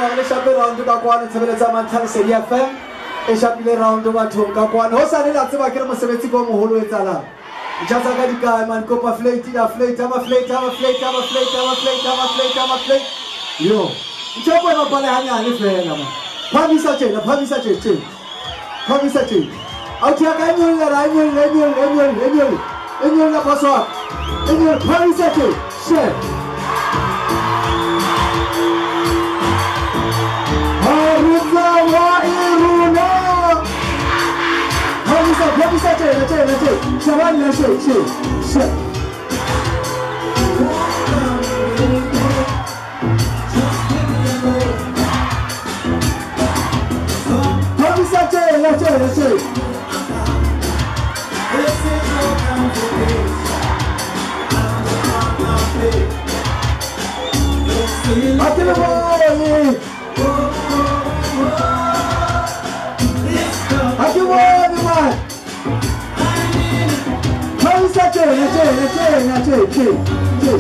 leboha le shape round ka kwano tshebeletso ya Mantlha Lesedi FM e shapile round bathong ka kwano. Ho sane la tseba ke re mosebetsi ko moholo o etsahalang. Ntja tsa ka di kae man, kopa flate ya flate, ama flate, ama flate, ama flate, ama flate, ama flate, ama flate. Yo. Ntja ko e bapale hanyane fela man. Phamisa tjena, phamisa tjena, tjena. Phamisa tjena. Authi ya ka e nyolle, ra e nyolle, e nyolle, e nyolle, e nyolle. E nyolle boss wa ka. E nyolle, phamisa tjena. Share. Phamisa tjena, tjena, tjena. Shabani la she, she, she. Phamisa tjena, tjena, tjena. Ha ke le bone. Ha ke bone man. Phamisa tjena, tjena, tjena, tjena, tjena.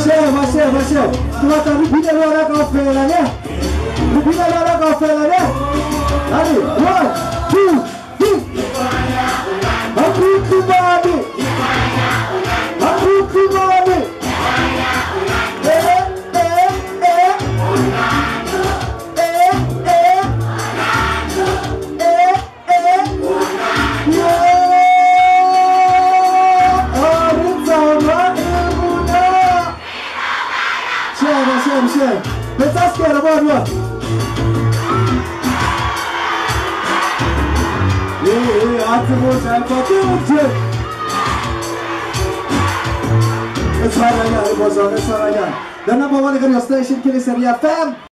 Sheba, sheba, sheba. Ke batla re bine le wena kaofela ne. Re bine le wena kaofela ne. Hadi, 1, 2, 3. Hakukumane. Hakukumane. Eh, eh, eh. Eh, eh. Eh, eh. Yeah. Ha re tsamaya e rona. Sheba, sheba, sheba. Letsa sekere bona. The number one radio station, Lesedi FM.